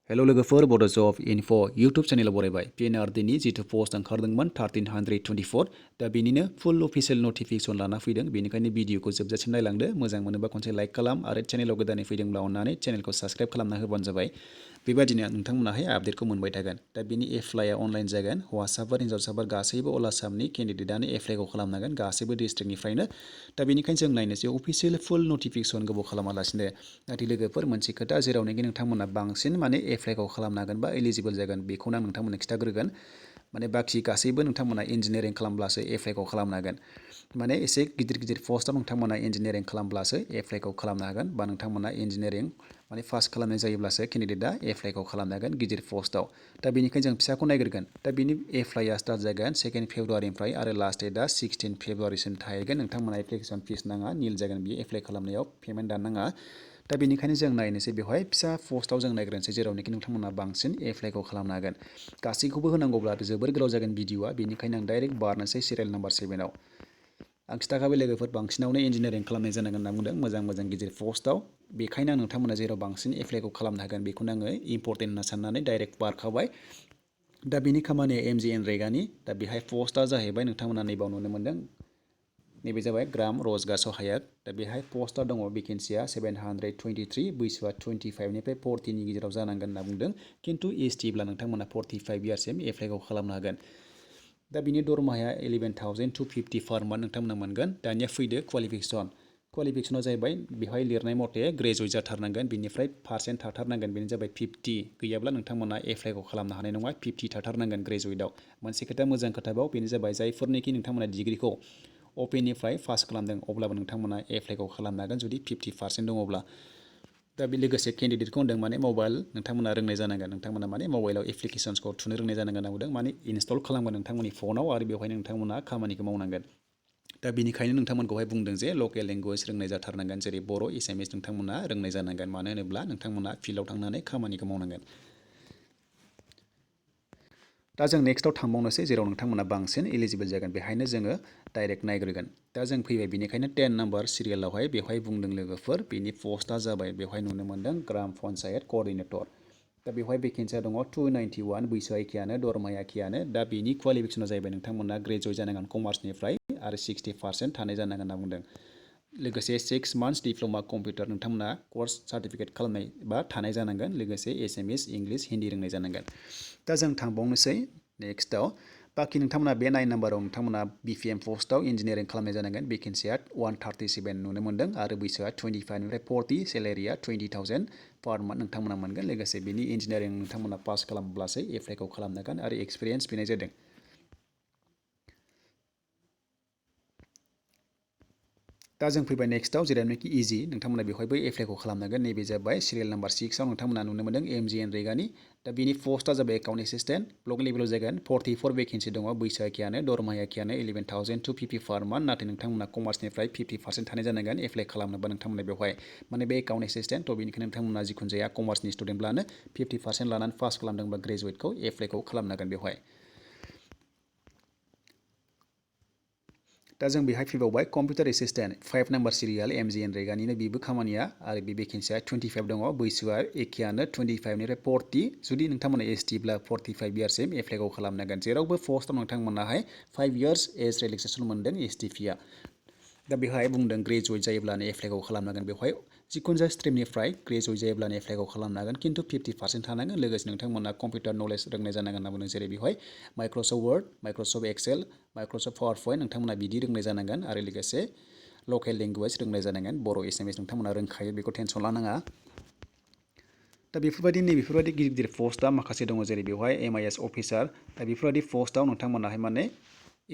hello लोगोफोर बड' जब info YouTube चेनेलाव बरायबाय PNRD नि जिथु पस्ट ओंखारदोंमोन 1324 दा बेनिनो फुल अफिसियेल नटिफिकेसन लाना फैदों बेनिखायनो भिडिअखौ जोबजासिम नायलांदो मोजां मोनोबा खनसे लाइक खालाम आरो चेनेलाव गोदानै फैदोंब्ला अन्नानै चेनेलखौ साबस्क्राइब खालामना होबानो जाबाय बेबायदिनो नोंथांमोनाहाय आपडेटखौ मोनबाय थागोन दा बेनि एप्लाइआ अनलाइन जागोन हौवासाफोर हिन्जावसाफोर गासैबो अल आसामनि केन्डिडेटआनो एप्लाइखौ खालामनांगोन गासैबो डिस्ट्रिक्टनिफ्रायनो दा बेनिखायनो जों नायनोसै अफिसियेल फुल नटिफिकेसन गोबाव खालामालासिनो नाथाय लोगोफोर मोनसे खोथा जेरावनोखि नोंथांमोना बांसिन माने एप्लाइखौ खालामनो हागोन बा एलिजिबल जागोन बेखौनो आं नोंथांमोननो खिथाग्रोगोन माने बाखि गासैबो नोंथांमोना इन्जिनियारिं खालामब्लासो एप्लाइखौ खालामनो हागोन माने एसे गिदिर गिदिर पस्टआव नोंथांमोना इन्जिनियारिं खालामब्लासो एप्लाइखौ खालामनो हागोन बा नोंथांमोना इन्जिनियारिं माने पास खालामनाय जायोब्लासो केन्डिडेटआ एप्लाइखौ खालामनो हागोन गिदिर पस्टआव दा बेनिखायनो जों फिसाखौ नायग्रोगोन दा बेनि एप्लाइआ स्टार्ट जागोन 2 फेब्रुवारिनिफ्राय आरो लास्ट डेटआ 16 फेब्रुवारिसिम थाहैगोन नोंथांमोना एप्लिकेसन फिस नाङा निल जागोन बियो एप्लाइ खालामनायाव पेमेन्ट दाननाङा दा बेनिखायनो जों नायनोसै बेवहाय फिसा पस्टआव जों नायग्रोनोसै जेरावनोखि नोंथांमोना बांसिन एप्लाइखौ खालामनो हागोन गासैखौबो होनांगौब्ला जोबोर गोलाव जागोन भिडिअआ बेनिखायनो आं डाइरेक्ट बारनोसै सिरियेल नाम्बार 7आव आं खिथाखाबाय लोगोफोर बांसिनावनो इन्जिनियारिं खालामनाय जानांगोन होनना बुंदों मोजां मोजां गिदिर पस्टआव बेखायनो आं नोंथांमोना जेराव बांसिन एप्लाइखौ खालामनो हागोन बेखौनो आङो इम्परटेन्ट होनना साननानै डाइरेक्ट बारखाबाय दा बेनि खामानिया MGN रेगानि दा बेहाय पस्टआ जाहैबाय नोंथांमोना नैबाव नुनो मोन्दों नैबे जाबाय ग्राम रजगार सहायक दा बेहाय पस्टआ दङ भेकेन्सिया 723 बैसोआ 25निफ्राय 40नि गेजेराव जानांगोन होनना बुंदों खिन्थु STब्ला नोंथांमोना 45 इयार्ससिम एप्लाइखौ खालामनो हागोन दा बिनि दरमाहाया 11,250 पार मान्थ नोंथांमोना मोनगोन दानिया फैदो क्वालिफिकेसना जाहैबाय बेवहाय लिरनाय मथे ग्रेजुवेट जाथारनांगोन बेनिफ्राय पार्सेन्ट थाथारनांगोन बेनो जाबाय 50 गैयाब्ला नोंथांमोना एप्लाइखौ खालामनो हानाय नङा 50 थाथारनांगोन ग्रेजुवेटआव मोनसे खोथा मोजां खोथाबाव बेनो जाबाय जायफोरनिखि नोंथांमोना डिग्रिखौ अपेननिफ्राय पास खालामदों अब्लाबो नोंथांमोना एप्लाइखौ खालामनो हागोन जुदि 50% दङब्ला दा बे लोगोसे केन्डिडेटखौ होनदों माने मबाइल नोंथांमोना रोंनाय जानांगोन नोंथांमोना माने मबाइलाव एप्लिकेसन्सखौ थुनो रोंनाय जानांगोन होनना बुंदों माने इनस्टल खालामगोन नोंथांमोननि फनाव आरो बेवहाय नोंथांमोना खामानिखौ मावनांगोन दा बेनिखायनो नोंथांमोनखौहाय बुंदों जे लकेल लेंगुवेज रोंनाय जाथारनांगोन जेरै बर' एसामिस नोंथांमोना रोंनाय जानांगोन मानो होनोब्ला नोंथांमोना फिल्डआव थांनानै खामानिखौ मावनांगोन दा जों नेक्स्टआव थांबावनोसै जेराव नोंथांमोना बांसिन एलिजिबल जागोन बेहायनो जोङो डाइरेक्ट नायग्रोगोन दा जों फैबाय बेनिखायनो 10 नाम्बार सिरियालावहाय बेवहाय बुंदों लोगोफोर बेनि पस्टआ जाबाय बेवहाय नुनो मोन्दों ग्राम पन्सायत कअर्डिनेटर दा बेवहाय भेकेन्सिया दङ 291 बैसोआ एखेयानो दरमाया एखेयानो दा बेनि क्वालिफिकेसना जाहैबाय नोंथांमोना ग्रेजुवेट जानांगोन कमार्सनिफ्राय आरो 60% थानाय जानांगोन होनना बुंदों लोगोसे 6 मान्थ्स डिप्ल'मा कम्पिउटार नोंथांमोना कर्स सार्टिफिकेट खालामनाय बा थानाय जानांगोन लोगोसे एसामिस इंलिश हिन्दी रोंनाय जानांगोन दा जों थांबावनोसै नेक्स्टआव बाखि नोंथांमोना बे 9 नाम्बाराव नोंथांमोना BPM पस्टआव इन्जिनियारिं खालामनाय जानांगोन भेकेन्सिया 137 नुनो मोन्दों आरो बैसोआ 25निफ्राय 40 सेलेरिया 20,000 पार मान्थ नोंथांमोना मोनगोन लोगोसे बिनि इन्जिनियारिं नोंथांमोना पास खालामब्लासो एप्लाइखौ खालामनो हागोन आरो एक्सपिरियेन्स बिनाय जादों दा जों फैबाय नेक्स्टआव जेरावनोखि इजि नोंथांमोना बेवहायबो एप्लाइखौ खालामनांगोन नैबे जाबाय सिरियल नाम्बार 6आव नोंथांमोना नुनो मोन्दों MGN रेगानि दा बेनि पस्टआ जाबाय एकाउन्ट एसिस्टेन्ट ब्लक लेभेलाव जागोन 44 भेकेन्सि दङ बैसोआ एखेयानो दरमाया एखेयानो 11,250 पार मान्थ नाथाय नोंथांमोना कमार्सनिफ्राय 50% थानाय जानांगोन एप्लाइ खालामनोबा नोंथांमोना बेवहाय माने बे एकाउन्ट एसिस्टेन्ट थ' बेनिखायनो नोंथांमोना जिखुनु जाया कमार्सनि स्टुडेन्टब्लानो 50% लानानै पास खालामदोंबा ग्रेजुवेटखौ एप्लाइखौ खालामनो हागोन बेवहाय दा जों बेहाय फैबावबाय computer assistant 5 number serial MGN रेगानिनो बेबो खामानिया आरो बे भेकेन्सिया 25 दङ बैसोआ एखेयानो 25निफ्राय 40 जुदि नोंथांमोना STब्ला 45 इयार्ससिम एप्लाइखौ खालामनांगोन जेरावबो पस्टआव नोंथांमोनाहाय 5 इयार्स एज रिलेक्सेसन मोन्दों STPआ दा बेहाय बुंदों ग्रेजुवेट जायोब्लानो एप्लाइखौ खालामनांगोन बेवहाय जिखुनु जाया स्ट्रिमनिफ्राय ग्रेजुवेट जायोब्लानो एप्लाइखौ खालामनो हागोन खिन्थु 50% थानांगोन लोगोसे नोंथांमोना कम्पिउटार नलेज रोंनाय जानांगोन होनना बुंदों जेरै बेवहाय Microsoft Word Microsoft Excel Microsoft PowerPoint नोंथांमोना बिदि रोंनाय जानांगोन आरो लोगोसे लकेल लेंगुवेज रोंनाय जानांगोन बर' एसामिस नोंथांमोना रोंखायो बेखौ टेनसन लानाङा दा बेफोरबायदि गिदिर गिदिर पस्टआ माखासे दङ जेरै बेवहाय MIS अफिसार दा बेफोरबायदि पस्टआव नोंथांमोनाहाय माने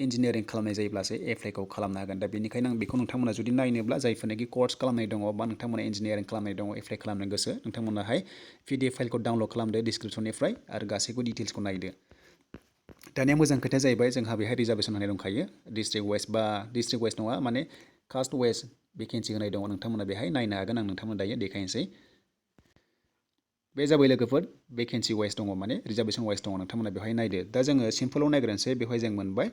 इन्जिनियारिं खालामनाय जायोब्लासो एप्लाइखौ खालामनो हागोन दा बेनिखायनो आं बेखौ नोंथांमोना जुदि नायनोब्ला जायफोरनाखि कर्स खालामनाय दङ बा नोंथांमोना इन्जिनियारिं खालामनाय दङ एप्लाइ खालामनो गोसो नोंथांमोनाहाय PDF फाइलखौ डाउनलड खालामदो डिसक्रिपसननिफ्राय आरो गासैबो डिटेल्सखौ नायदो दानिया मोजां खोथाया जाहैबाय जोंहा बेहाय रिजार्भेसन होनाय दंखायो डिस्ट्रिक्ट वाइस नङा माने कास्ट वाइस भेकेन्सि होनाय दङ नोंथांमोना बेहाय नायनो हागोन आं नोंथांमोन दायो देखायनोसै बे जाबाय लोगोफोर भेकेन्सि वाइस दङ माने रिजार्भेसन वाइस दङ नोंथांमोना बेवहाय नायदो दा जोङो सिम्पलाव नायग्रोनोसै बेवहाय जों मोनबाय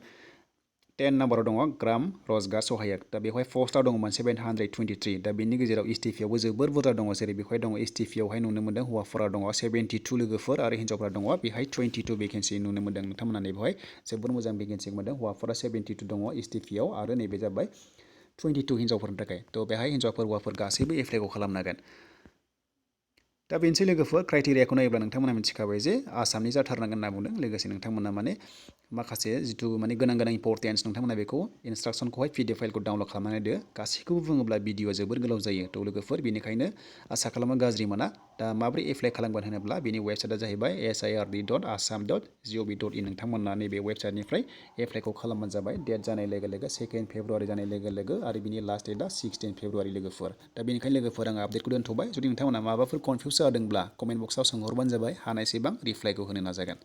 10 नाम्बाराव दङ ग्राम रजगार सहायक दा बेवहाय पस्टआव दङमोन 723 दा बेनि गेजेराव एसटिपिआवबो जोबोर बुरजा दङ जेरै बेवहाय दङ एसटिपिआवहाय नुनो मोन्दों हौवाफोरा दङ 72 लोगोफोर आरो हिन्जावफोरा दङ बेहाय 22 भेकेन्सि नुनो मोन्दों नोंथांमोना बेवहाय जोबोर मोजां भेकेन्सि मोन्दों हौवाफोरा 72 दङ एसटिपिआव आरो नैबे जाबाय 22 हिन्जावफोरनि थाखाय थ' बेहाय हिन्जावफोर हौवाफोर गासैबो एप्लाइखौ खालामनो हागोन दा बेनोसै लोगोफोर क्राइटेरियाखौ नायोब्ला नोंथांमोना मिथिखाबाय जे आसामनि जाथारनांगोन होनना बुंदों लोगोसे नोंथांमोना माने माखासे जिथु माने गोनां इम्पर्टेन्स नोंथांमोना बेखौ इन्सट्राक्सनखौहाय पिडिएफ फाइलखौ डाउनलड खालामनानै होदो गासैखौबो बुङोब्ला भिडिअआ जोबोर गोलाव जायो थ' लोगोफोर बेनिखायनो आसा खालामो गाज्रि मोना दा माबोरै एप्लाइ खालामगोन होनोब्ला बेनि वेबसाइटआ जाहैबाय sird.assam.gov.in नोंथांमोना नैबे वेबसाइटनिफ्राय एप्लाइखौ खालामबानो जाबाय डेट जानाय लोगो लोगो 2 फेब्रुवारि जानाय लोगो लोगो आरो बिनि लास्ट डेटआ 16 फेब्रुवारि लोगोफोर दा बेनिखायनो लोगोफोर आं आपडेटखौ दोनथ'बाय जुदि नोंथांमोना माबाफोर कनफिउस जादोंब्ला कमेन्ट बक्सआव सोंहरबानो जाबाय हानायसेबां रिप्लाइखौ होनो नाजागोन